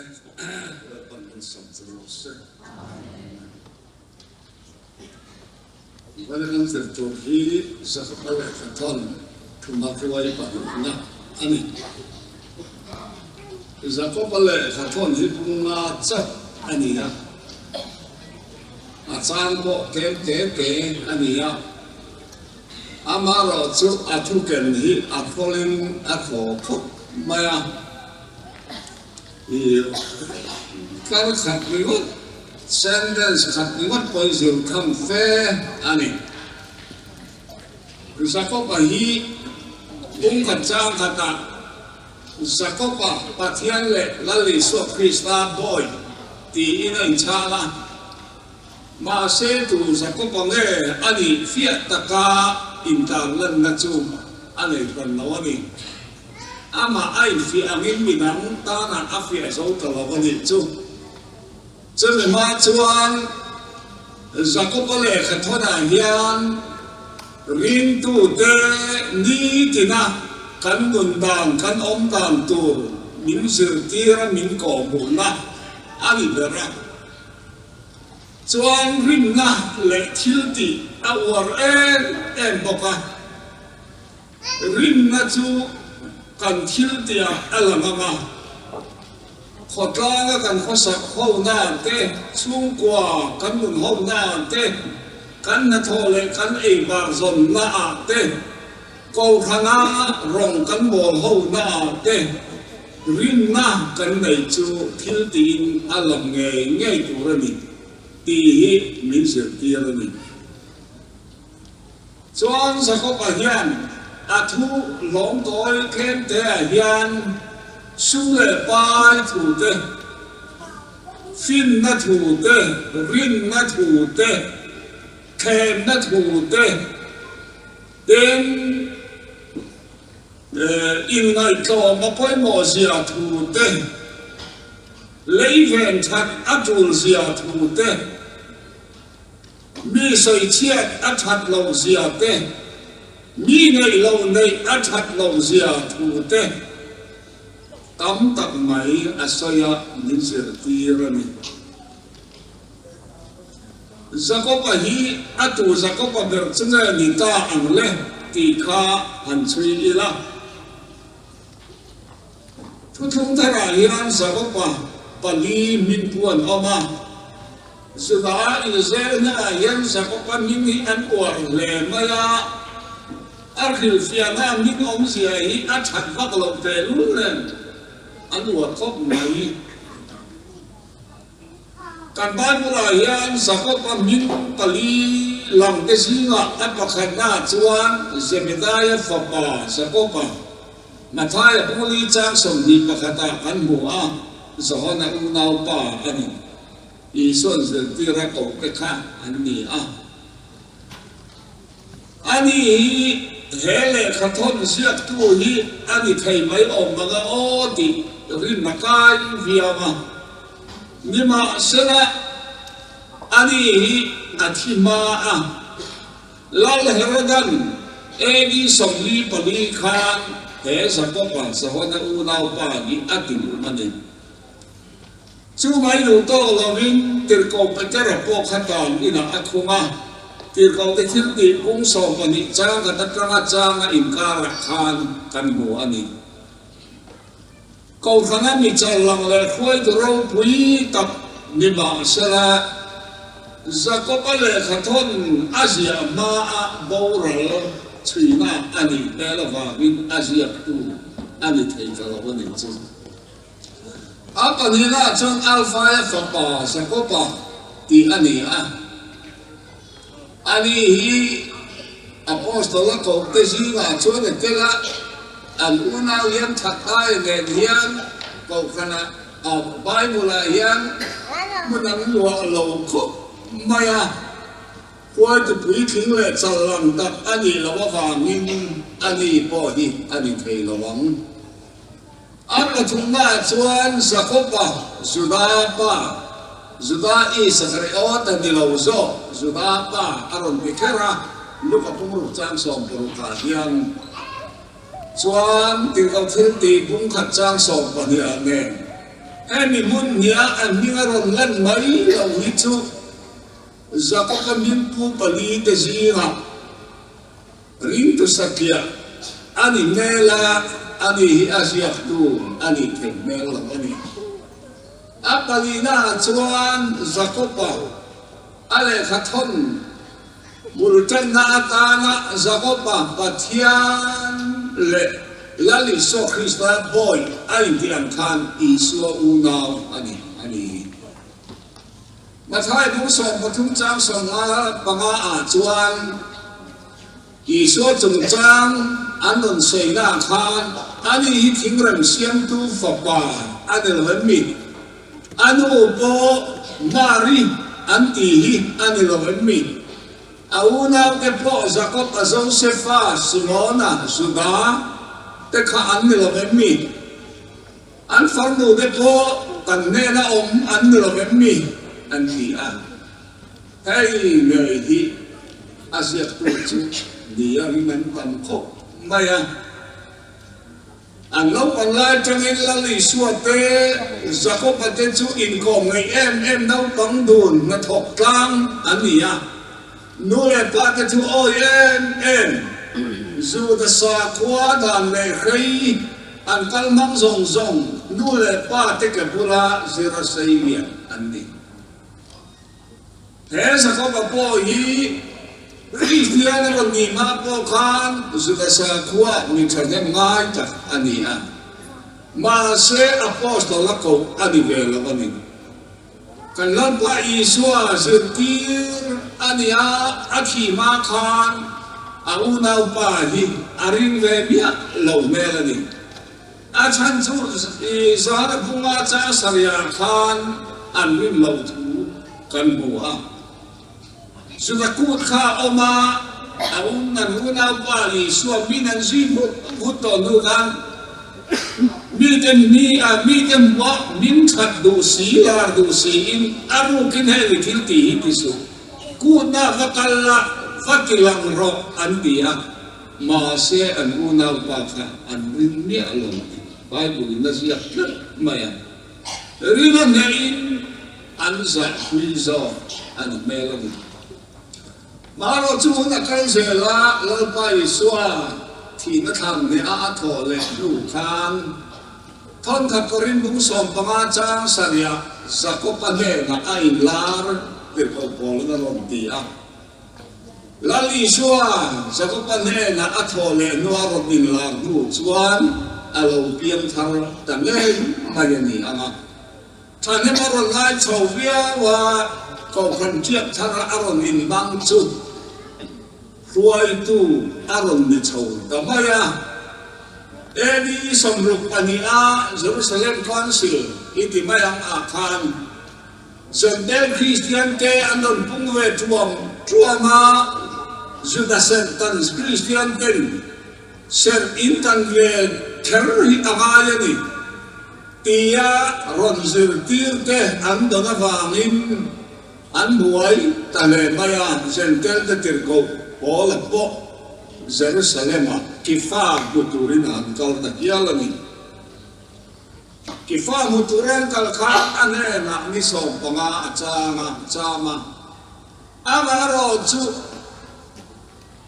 Lalpan malsawm che rawh se. Vana kan zir tur hi Zakhapa lehkha thawn thuma hruai pahnihna a ni. Zakhapa lehkha thawn hi bunga chauh a ni a, a chang pawh tlem te te a ni a. Amaherawh chu a thuken hi a khawlin a thaw khawp mai a, i kar khat ringawt, sentence khat ringawt pawhin zir tham fe a ni. Jakob-a hi pum khat chang khatah Jakob-a Pathian leh Lal Isua Krista bawi tiin a inchhang a. Mahse tu Jakob-a nge a nih fiah taka intarlanna chu a nei hran lo a ni. Amah a infiah angin midang tanah a fiah zo ta lo a nih chu. Chumi hma chuan Jakob-a lehkha thawnah hian ringtute nitina kan nun dan, kan awm dan tur min zirtir a, min kawhhmuhna a ni ber a. Chuan rinna leh thil tih a uar em em bawk a, rinna chu kan thil tihah a lang ang a, khawtlanga kan khawsak hona te, chhungkua kan nun hona te, kan hnathawh leh kan eibar zawnna ah te, Kohhrana rawng kan bawl hona ah te, Rinna kan neih chu thil tiin a lang ngei ngei tur a ni tih hi min zirtir a ni. Chuan Jakob-a hian a thu lawm tawi tlem te ah hian sum leh pai thu te, finna thu te, rinna thu te, thlemna thu te, tin, Inngaihtlawm a pawimawh zia thu te, lei ven that a tul zia thu te, mi sawichhiat a that loh zia te, mi neih loh neih a that loh zia thu te tam tak mai a sawi a, min zirtir a ni. Jakob-a hi a tu Jakob-a ber chu nge ni ta ang le tih kha han chhui ila. Thuthlung tharah hian Jakob-a pali hming pu an awm a, Juda inzel hnenah hian Jakob-a hming hi an uar hle mai a, a hrilhfiahna hming awmzia hi a that vak loh tehlul nen an uar khawp mai. Kan Bible-ah hian Jakob-a hming pali langte zingah a pakhatnaah chuan Zebedaia fapa Jakob-a, Mathaia puli chang 21ah kan hmu a, Johana unaupa a ni. Isua'n zirtira kohte kha an ni a. Ani hi he lehkha thawn ziaktu hi a ni thei mai awm ang a aw tih rinna kai viau a. Nimahsela, ani hi a thi hma a. Lal Herodan AD 44 khan he Jakoba Johana unaupa hi a ti duh a ni. Chu mai duh tawk lovin Tirhkoh Petera pawh kha tan inah a khung a, Tirhkohte thil tih pung 12 chang khat atanga changa inkarah khan kan hmu a ni. Kohhrana mi challang leh hruaitu ropui tak ni mahsela, Jakob-a lehkha thawn a ziah hmaah boral chhuina a nih hmel avangin a ziaktu a ni thei ta lo a ni chu. A pahnihnaah chuan Alfaia fapa Jakoba tih a ni a. Ani hi Apostola kohte zingah chuan a tel a, an unau hian Thathai nen hian kohhranah Bible-ah hian hmun an luah lo khawp mai a. Huaitu puitling leh challang tak a nih loh avangin ani pawh hi a ni thei lo ang. A pathumnaah chuan Jakoba, Juda pa, Juda Isakariota ni lo zawk, Juda pa a rawn ti kher a, Luka pumruk chang 60 ah hian chuan tirhkoh thil tih pumkhat chang 12 ah nen. Hemi hmun hnia a hming a rawn lan mai lo hi chu Jakob-a hmingpu palite zingah ringtu satliah a ni hmel a, ani hi a ziaktu a nih theih hmel lo a ni. A palinaah chuan Jakob-a a lehkha thawn bul tanna atana Jakob-a Pathian leh Lal Isua Krista bawi a intih ang khan Isua unau a ni a ni. Mathai bung 13 chang 55 ah chuan Isua chungchang an rawn sawina ah khan ani hi thingrem siamtu fapa a ni lo em mi? A nu pawh Mari an tih hi a ni lo em mi? A unaute pawh Jakob a Josefa, Simona, Juda te kha an ni lo em mi? An farnute pawh kan hnena awm an ni lo em mi? An ti a. Hei ngei hi a ziaktu chu nia ring an tam khawp mai a. An naupang lai atangin Lal Isua te, Jakoba te chu inkawm ngeih em em naupang dun hnathawk tlang an ni a. Nu leh pa te chu awi em em, Juda sakhua dan leh hrei an kal hmang zawng zawng nu leh pa te ke bula zira sei lian an ni. He Jakoba pawh hi Kristian a rawn nih hma pawh khan Juda sakhua mi thahnem ngai tak a ni a, mahse Apostol a koh a ni ve lo a ni. Kan Lalpa Isua zirtir a ni a, a thih hma khan a unaupa hi a ring ve miah lo hmel a ni. A chhan chu Zahara bunga cha sarihah khan an rin loh thu kan hmu a. Juda kut kha a awm a, a un an unaupa Isua min an zui vut vut tawh hnu khan mite mi a mite hmuah min that duh si lar duh siin a rukin heng i thil tih hi ti suh. Kutna va kal la, va ti lang rawh an ti a. Mahse an unaupa kha an ring miah lo tih Bible in a ziak tlat mai a. Ring a hnehin an zahpui zawk a ni hmel a ni. Marawh chu hun a kal zel a, Lalpa Isua thihna thlan hneha a thawh leh hnu khan thawnkhat Korin bung 15 chang sarihah Jakob-a hnenah a inlar tirhkoh Paulin a rawn ti a. Lal Isua Jakoba hnenah a thawh leh hnua rawn inlar hnu chuan a lo piang thar ta ngei mai a ni ang a. Thahnem a rawn ngai chho viau a, kohhran tiak thara a rawn inhmang chu hruaitu a rawn ni chho ta mai a. AD 62 a Jerusalem Council i ti mai ang ah khan, Zendel Kristiante an rawn pung ve ṭuam ṭuam a, Juda serhtan Kristianten serh in kan ve kher hi a ngai a ni tia rawn zirtirte an dawn avangin an buai ta hle mai a, Zentelte tirhkoh Paula pawh Jerusalem-ah Kifa hmu turin a han kal ta hial a ni. Kifa hmu turin kal kha a hnenah ni 15 a chang a, cham a. Amaherawh chu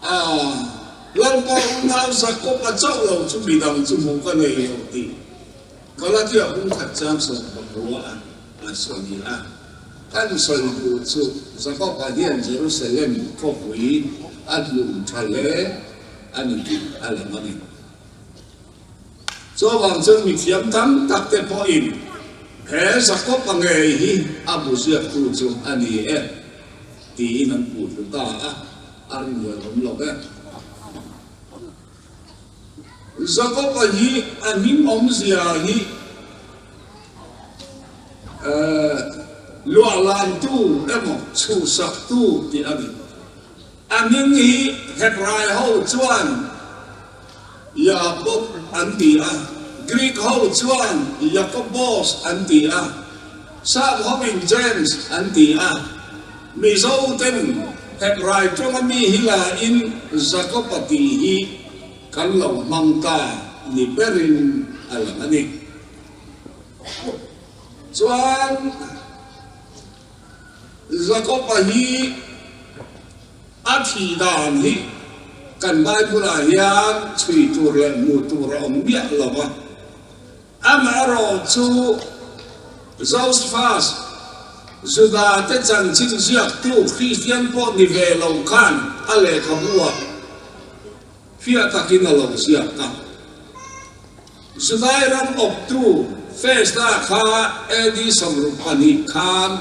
a Lalpa unau Jakob a chauh lo chu midang chu hmuh ka nei lo tih Galatia bung khat chang 16 a a sawi a. Kan sawi duh chu Jakob-a hian Jerusalem khawpui a tlum tha hle a ni tih a lang a ni. Chuvang chuan mithiam tam tak te pawhin he Jakob-a ngei hi a bu ziaktu chu a ni e tiin an puh thlu ta a, a rinhlelh awm lo e. Jakob-a hi a hming awmzia hi luahlantu emaw chhuhsaktu tih a ni. A hming hi Hebrai ho chuan Yaakov an ti a, Greek ho chuan Yakobos an ti a, Sap hovin James an ti a, Mizo ten Hebrai tawnga mi hi la in Jakob-a tih hi kan lo hmang ta ni berin a lang a ni. Chuan Jakob-a hi a thih dan hi kan Bible-ah hian chhui tur leh hmuh tur a awm miah lo va. Amaherawhchu Josephus, Juda-te chanchin ziaktu Kristian pawh ni ve lo khan a lehkhabu-ah fiah takin a lo ziak a. Judai ram awptu Festa kha AD 62 khan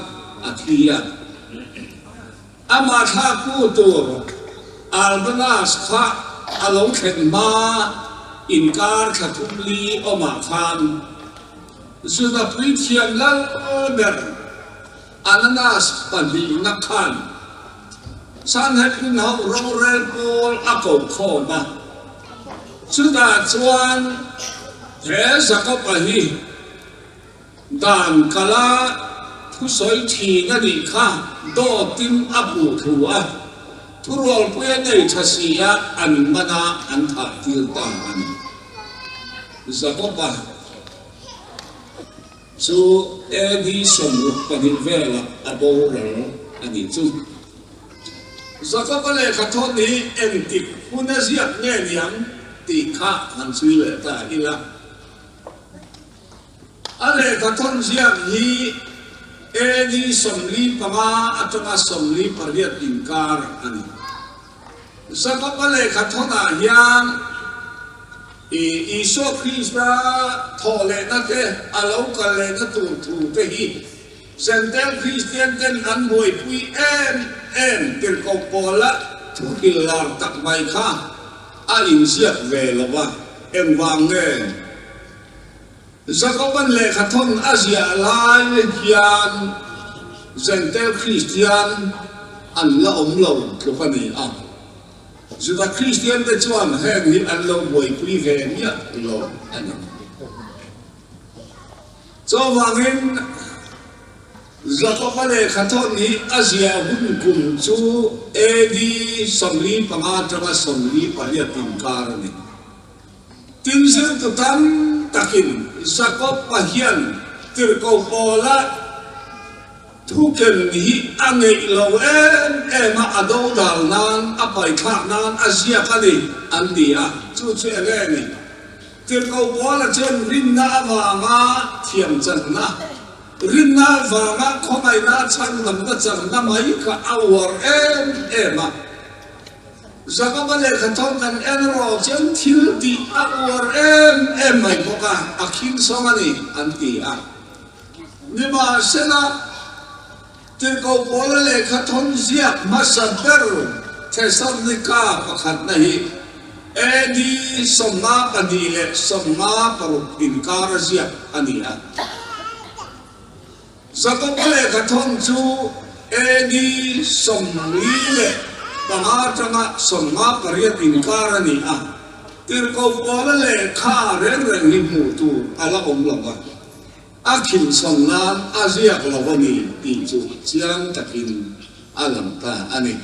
a thi a. Amah thlaktu tur Albanas kha a lo thlen hma inkar thla thum li awmah khan Juda puithiam lal ber Ananus pahnihna khan Sanhedrin ho rorel pawl a ko khawm a. Chutah chuan he Jakob-a hi Dan kala thusawi thin a nih kha dawtin a puh thu a, thurualpui a nei tha si a an man a an thah tir ta a ni. Jakob-a chu AD 62 velah a boral a nih chu. Jakob-a lehkha thawn hi engtik hun a ziak nge niang tih kha han chhui leh ta ila. A lehkha thawn ziak hi AD 45 atanga 48 inkar a ni. Jakob-a lehkha thawnah hian Isua Krista thawh lehna te, a lo kal lehna tur thu te hi Jentail Kristian ten an buaipui em em tirhkoh pawla thu hrilh lar tak mai kha a inziak ve lo va, engvang nge? Jakoban lehkha thawn a ziah lai hian Jentail Kristian an la awm lo tluk a ni a. Juda Kristian te chuan heng hi an lo buaipui ve miah lo a ni. Chuvangin Jakoba lehkha thawn hi a ziah hun kum chu AD 45 atanga 48 inkar a ni. Tin, zirtu tam takin Jakob-a hian tirhkoh pawla thuken hi a ngeih lo em em a, a dodal nan, a paithlak nan a ziak a ni, an ti a. Chu chu eng nge ni? Tirhkoh pawla chuan rinna avanga thiam channa, rinna avanga khawngaihna chhandamna channa mai kha a uar em em a. Jakoba lehkha thawn kan en erawh chuan thil tih a uar em em mai bawk a, a khing sawng a ni an ti a. Nimahsela, Tirhkoh Paula lehkha thawn ziak hmasa ber Thesalonika pakhatna hi AD 52 leh 56 inkara ziak a ni a. Jakoba lehkha thawn chu AD 45 atanga 58 inkar a ni a, tirhkoh Paula lehkha reng reng hi hmuh tur a la awm lo va, a khinchhawn nan a ziak lo a ni tih chu chiang takin a lang ta a ni.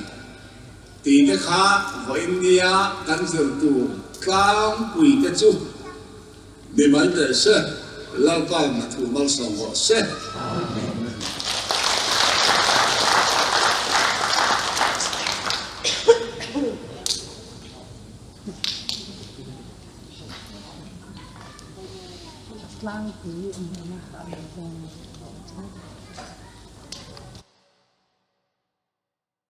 Tih te kha vawiin nia kan zir tur tlangpui te chu. Mi mai teh se, Lalpa hna thu malsawm rawh se. Amen. Tlangpui a hmuhna a awm zawng.